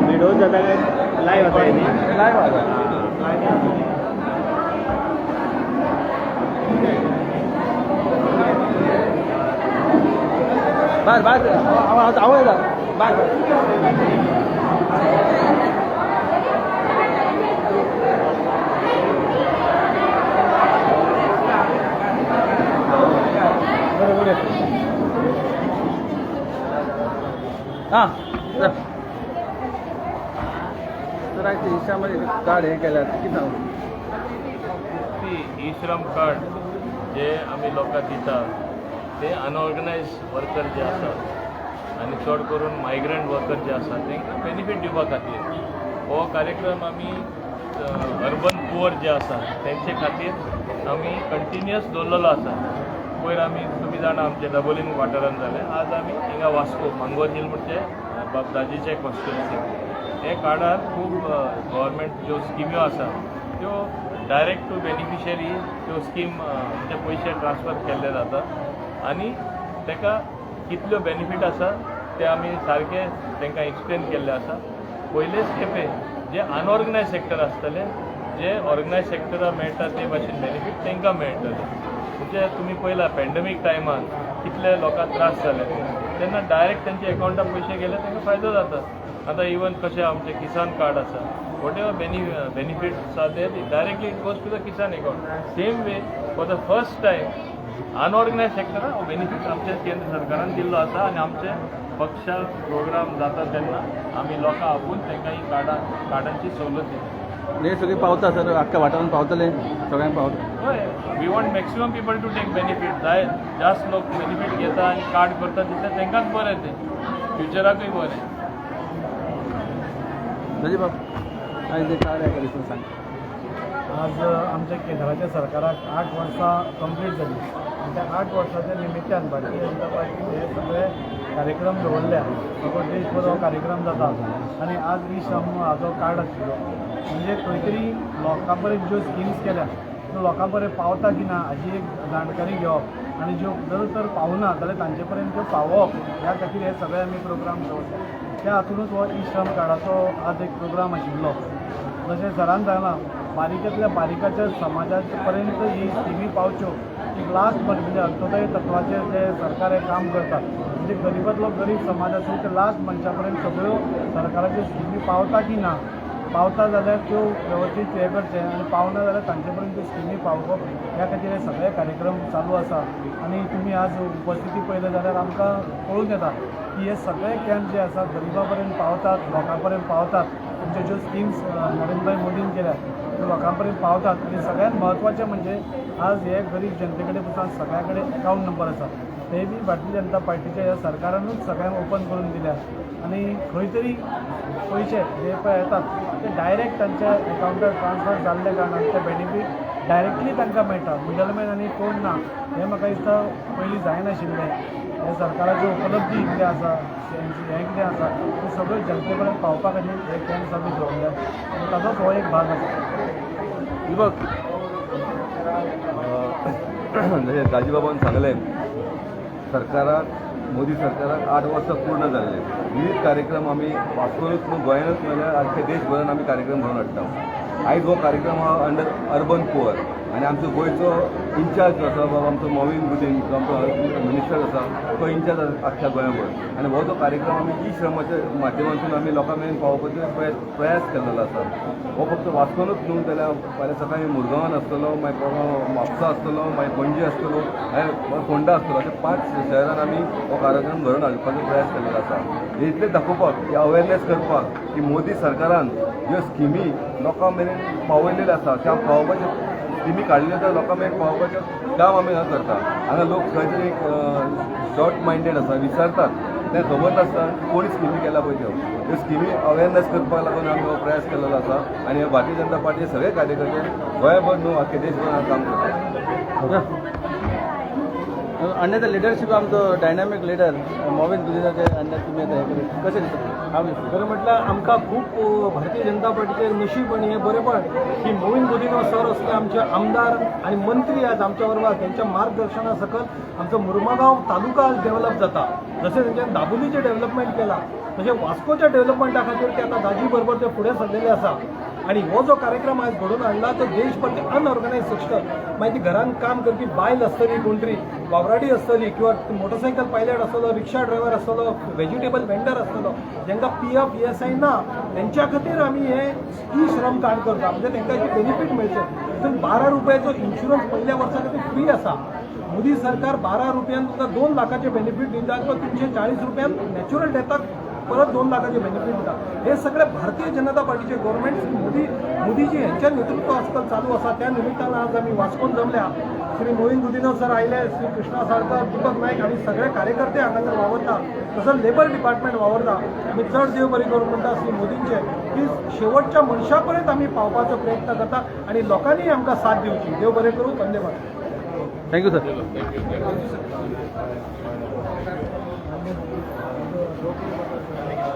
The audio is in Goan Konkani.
व्हिडिओ जाता काय लायव्ह आता न्ही? लायव्ह आता. बाय बाय, आवाज आवाज बाय बाय. बरें बरें. हां, तर आयज ई-श्रम कार्ड हे केल्यात, कितें सांगू? ती ई श्रम कार्ड जे आमी लोकांक दिता ते अनऑर्गनायज वर्कर जे आसा आनी चड करून मायग्रंट वर्कर जे आसा तांकां बेनिफीट दिवपा खातीर हो कार्यक्रम. आमी अर्बन पुअर जे आसा तेंचे खातीर आमी कंटिन्युअस दवरलेलो आसा. पयर आमी, तुमी जाणा, आमचे डबोलीम वाठारांत जालें. आज आमी हिंगा वास्को मांगोर हिल म्हणजे बाब दाजीचे कॉन्स्टिट्युन्सी. हे कार्डार खूब गव्हर्मेंट ज्यो स्किम्यो आसा त्यो डायरेक्ट टू बेनिफिशरी त्यो स्कीम म्हणजे पयशे ट्रान्सफर केल्ले जाता आनी ताका कितल्यो बेनिफीट आसा ते आमी सारके तांकां एक्सप्लेन केल्ले आसा. पयलेच खेपे जे अनऑर्गनायज सेक्टर आसतले, जे ऑर्गनायज सेक्टराक मेळटा ते भाशेन बेनिफीट तांकां मेळटले. म्हणजे तुमी पळयला, पॅन्डमीक टायमार कितले लोकांक त्रास जाले तेन्ना डायरेक्ट तेंच्या एकावंटार पयशे गेले, तांकां फायदो जाता. आतां इवन कशें आमचें किसान कार्ड आसा, what ever benefits are there, directly it goes to the Kisan account. Same way, for the first time unorganised सेक्टराक हो बेनिफीट आमच्या केंद्र सरकारान दिल्लो आसा आनी आमचे पक्षा प्रोग्राम जाता तेन्ना आमी लोकांक आपोवन तांकां ही कार्डां, कार्डांची सवलत दिता. हे सगळी पावता सर, आख्ख्या वाठारांत पावतले, सगळ्यांक पावता? हय, we want maximum people to take benefit. जाय जास्त लोक बेनिफीट घेता आनी कार्ड करता तितले तांकांच बरें, तें फ्युचराकूय बरें. दाजी बाब, आयज तें कार्ड एका दिसून सांग. आज आमच्या केंद्राच्या सरकाराक 8 वर्सां कंप्लीट जाली आनी त्या 8 वर्साच्या निमित्तान भारतीय जनता पार्टीन हे सगळे कार्यक्रम दवरल्या. सगळो देशभर हो कार्यक्रम जाता आनी आज ई श्रम हाजो कार्ड आशिल्लो. म्हणजे खंय तरी लोकां पर्यंत ज्यो स्किम्स केल्या त्यो लोकां पर्यंत पावता की ना हाजी एक जाणकारी घेवप आनी ज्यो जर तर पावना जाल्यार तांचे पर्यंत त्यो पावोवप ह्या खातीर हे सगळे आमी प्रोग्राम दवरले. त्या हातूनच हो ई श्रम कार्डाचो आज एक प्रोग्राम आशिल्लो. जशें सरान सांगलां, बारीकेंतल्या बारीकाच्या समाजा पर्यंत ही स्किमी पावच्यो, एक लास्ट म्हणजे अंत्योदय तत्वाचेर जे सरकार हें काम करता, म्हणजे गरिबांतलो गरीब समाज आसूं, ते लास्ट मनशा पर्यंत सगळ्यो सरकाराच्यो स्किमी पावता की ना, पावता जाल्यार त्यो वेवस्थीत हें करचें आनी पावना जाल्यार तांचे पर्यंत त्यो स्किमी पावोवप ह्या खातीर हे सगळे कार्यक्रम चालू आसा. आनी तुमी आज उपस्थिती पळयले जाल्यार आमकां कळून येता की हे सगळे कॅम्प जे आसा गरिबा पर्यंत पावतात, लोकां पर्यंत पावतात. आमच्यो ज्यो स्किम्स नरेंद्रभाई मोदीन केल्या त्यो लोकां पर्यंत पावतात. आनी सगळ्यात म्हत्वाचें म्हणजे आज हे गरीब जनते कडेन पसून सगळ्या कडेन एकावंट नंबर आसा. ते बी भारतीय जनता पार्टीच्या ह्या सरकारानूच सगळ्यांक ओपन करून दिल्या आनी खंय तरी पयशे जे पळय येतात ते डायरेक्ट तांच्या एकावंटार ट्रान्सफर जाल्ल्या कारणान ते बेनिफीट डायरेक्टली तांकां मेळटा. मिडलमॅन आनी कोण ना. हें म्हाका दिसता पयलीं जायनाशिल्लें. हे सरकाराच्यो उपलब्धी कितें आसा, हें कितें आसा, तें सगळें जनते पर्यंत पावपा खातीर हे कॅम्प्स आमी दवरल्यात आनी ताजोच हो एक भाग आसा. बघ. जशें दाजीबाबान सांगलें, सरकाराक मोदी सरकाराक 8 वर्सां पूर्ण जाल्ले. विविध कार्यक्रम आमी वास्कोनूच न्हू, गोंयानूच न्हू जाल्यार आख्खे देशभरान आमी कार्यक्रम घडोवन हाडटा. आयज हो कार्यक्रम हा अंडर अर्बन पुअर आनी आमचो गोंयचो इन्चार्ज जो आसा बाबा आमचो मॉविन गुदीन, जो आमचो मिनिस्टर आसा, तो इन्चार्ज आख्ख्या गोंयाभर. आनी हो जो कार्यक्रम आमी ई श्रमाच्या माध्यमांतून आमी लोकां मेरेन पावोवपाचो प्रयास केल्लो आसा. हो फक्त वास्कोनूच न्हू, जाल्यार फाल्यां सकाळीं मुरगांवान आसतलो, मागीर परवां म्हापसा आसतलो, मागीर पणजे आसतलो, मागीर फोंडा आसतलो. अशे पांच शहरान आमी हो कार्यक्रम घडोवन हाडपाचो प्रयास केल्लो आसा. हे इतलें दाखोवपाक की अवेरनेस करपाक की मोदी सरकारान ज्यो स्किमी लोकां मेरेन पावयलेल्यो आसा, त्या पावोवपाच्यो स्किमी काडलेल्यो आसा, लोकां मेरेन पावोवपाचें काम आमी हांगा करता. हांगा लोक खंय तरी एक शॉर्ट मायंडेड आसा, विसरतात, तें खबर नासता की कोणी स्किमी केला पळय त्यो. त्यो स्किमी अवेरनेस करपाक लागून आमी हो प्रयास केलेलो आसा. आनी हे भारतीय जनता पार्टीचे सगळे कार्यकर्ते गोंयभर न्हू, आख्खे देशभर काम करतात. अंडर the leadership आमचो डायनामीक लिडर मॉविन गुदिन्होचे अंडर तुमी आतां हें कशें दिसता? हांव खरें म्हटल्यार आमकां खूब भारतीय जनता पार्टीचेर नशीब आनी हें बरेपण की मोविन गुदिन्हो सर असले आमचे आमदार आनी मंत्री आज आमच्या बरोबर. त्यांच्या मार्गदर्शना सकल आमचो मुर्मागांव तालुका आज डेव्हलप जाता. जशें तेंच्यान दाबोलीचें डेव्हलपमेंट केलां, तशें वास्कोच्या डेव्हलपमेंटा खातीर ते आतां दाजी बरोबर ते फुडें सरलेले आसा. आनी हो जो कार्यक्रम आयज घडोवन हाडला तो देशभर अनऑर्गनायज सेक्टर, मागीर ती घरान काम करपी बायल आसतली, कोण तरी वावराडी आसतली किंवा मोटरसायकल पायलट आसतलो, रिक्षा ड्रायव्हर आसतलो, व्हेजिटेबल वेंडर आसतलो, जांकां पीएफ ईएसआय ना, तेंच्या खातीर आमी हे ई श्रम कार्ड करता. म्हणजे तांकां एक बेनिफीट मेळचें. तितून 12 रुपयाचो इन्शुरन्स पयल्या वर्सा खातीर फ्री आसा. मोदी सरकार 12 रुपयान तुमकां 2 लाखाचे बेनिफीट दिता किंवा 340 रुपयान नॅचरल डेथाक परत 2 लाखाचे बेनिफीट दिता. हे सगळे भारतीय जनता पार्टीचे गव्हर्नमेंट, मोदी मोदीजी यांच्या नेतृत्व आजकाल चालू आसा. त्या निमित्तानं आज आमी वास्कोन जमल्या. श्री मोहीन गुदिन्हो सर आयले, श्री कृष्णा साळकर, दीपक नायक आनी सगळे कार्यकर्ते हांगासर वावरता, तसंच लेबर डिपार्टमेंट वावरता. आमी चड देव बरी करूं म्हणटा श्री मोदींचे की शेवटच्या मनशा पर्यंत आमी पावपाचो प्रयत्न करता आनी लोकांनी आमकां साथ दिवची. देव बरें करूं. Vande Mataram. Thank you sir. Thank you.